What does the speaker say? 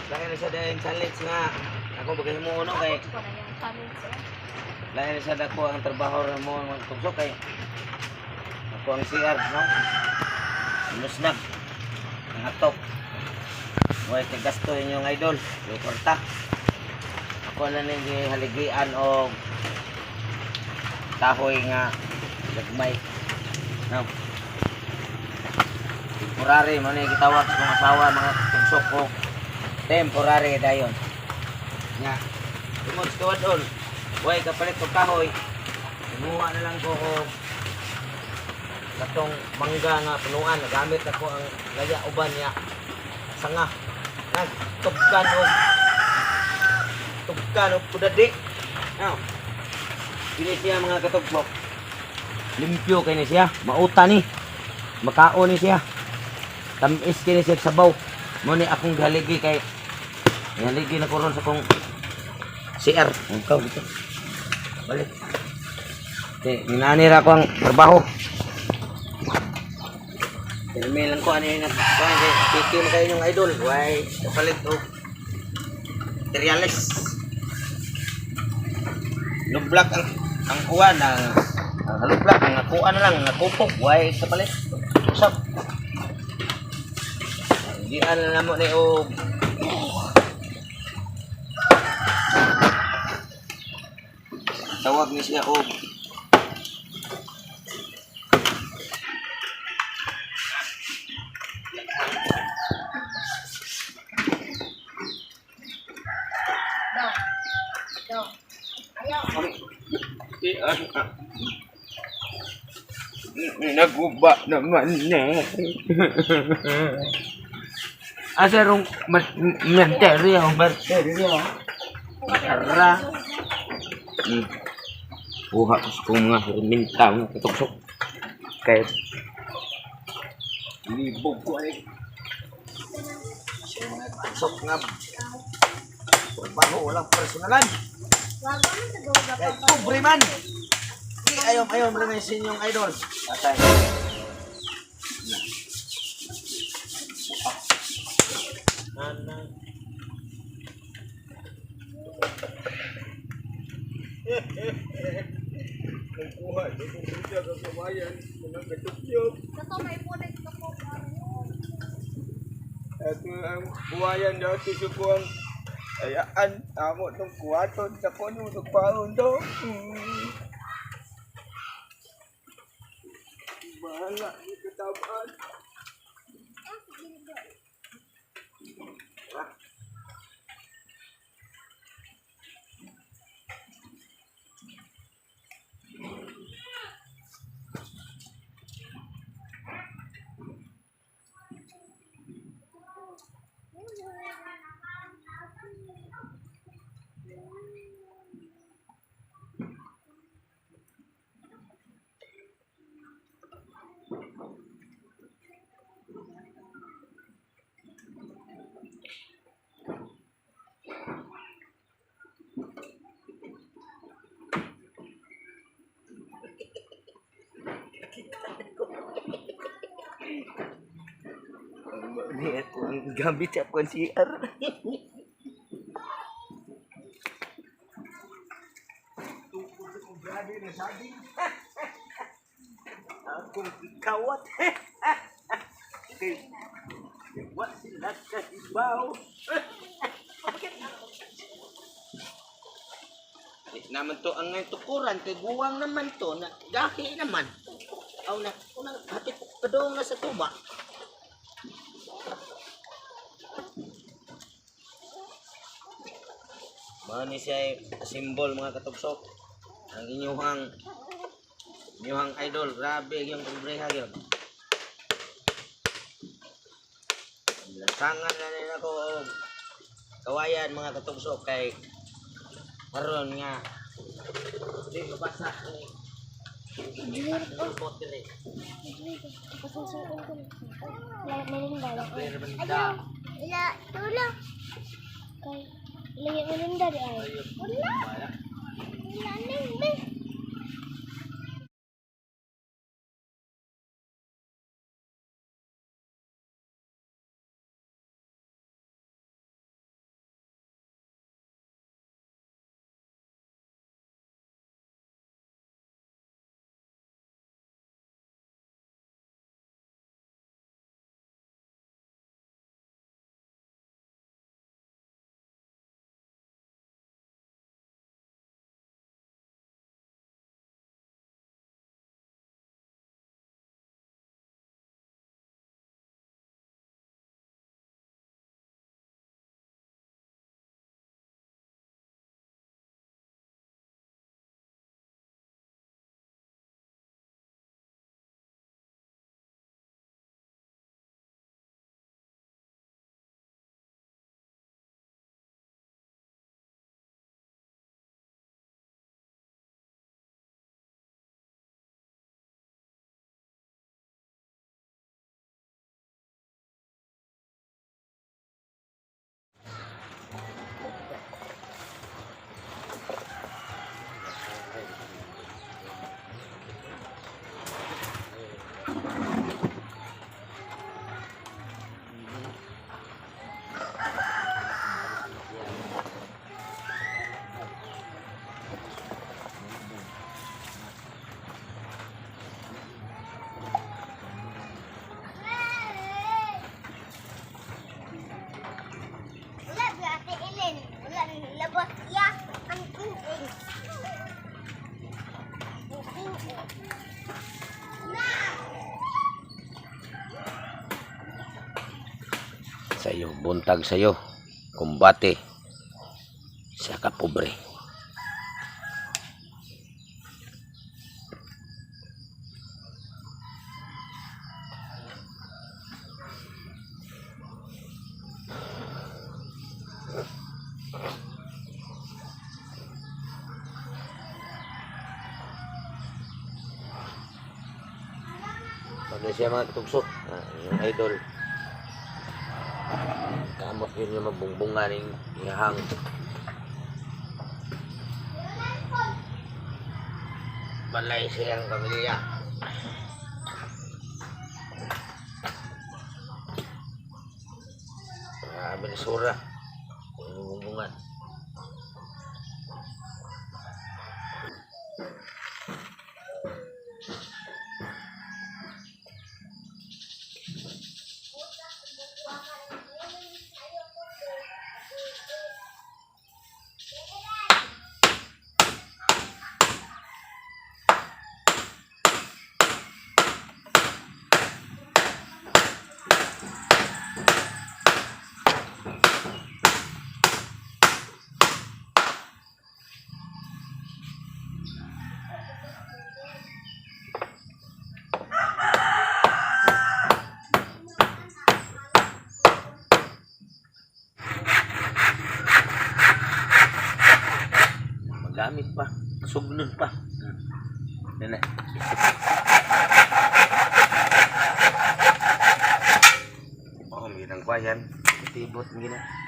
Lain na siya dahil challenge nga ako bagay mo no kay Ko na yung challenge eh. lain na siya dako ang trabaho ra mo mga tugsok kay ako ang CR no. Nusnag. Ang atok. Way kay gasto inyong idol, yung kwarta. Ako na ning gihaligian og kahoy nga gagmay. No. Temporary mo ni gitawag sa kong asawa mga tugsok ko. Temporary dayon. Nga. Tungod sa kawadol, way kapalit og kahoy. Kumuha na lang ko og katong mangga nga punuan, nagamit ako ang laya uban niya sanga nagtugkan og tugkan og pudadi now. Kini siya mga katugbok, limpyo kini siya, mauta ni, makaon ni siya, tamis kini siya sabaw mo ni akong gihaligi kay gihaligi na ko ron sa kong CR. Ang ikaw dito balik kay minani ra ko ang trabaho. Pirmi lang ko ano yung nagkuhan kay Kiki mo kayo yung idol. Why kapalit og materials. Lublak ang uwan ang halublak ang akuan na lang ang akupok. Why kapalit? Usap. Hindi na namo ni og tawag ni siya og Do. Do. Ayaw. Naguba naman na. Asa rong material, material. Tara. Kuha ko sa kong mga herminta, mga katuksok. Kaya, libog ko ay. Sa mga katuksok nga. Trabaho, walang personalan. Wag mo sa duga Kaya, pobre man. Di ayaw, ayaw, rin sa inyong idol. Atay. Nana. Kuha, di ko siya sa kawayan, mga katukyok. Kato may punit ka po. Ito ang buhayan dati sa kuwang ayaan, amo itong kuwaton sa kuno, nagpaon do. Bahala, di katabaan. Ni ako ang gamit sa akong CR. Akong kawat. Kay wa sila kahibaw. Di naman to ang ngayon tukuran kay guwang naman to na gahi naman. Aw na unang hapit padung na sa tuba. Mao ni siya ay simbol mga katugsok. Ang inyuhang idol, grabe yung pobreha yun. Lansangan na nila ko og kawayan mga katugsok kay karon nga di mabasa ni ang diri. Ayaw. Ila, tulong. Kay, ilagay mo rin dari ay. Wala. Wala nang be. Buntag sa'yo. Kumbate sa kapobre. Pag siya mga katugsok, yung idol. Kamot yun yung magbungbungan ng ihang. Balay siyang pamilya. Binisura. Yung bungbungan. Magamit pa. Sugnod pa. Yan na. Oh, ginang bayan. Tibot gina.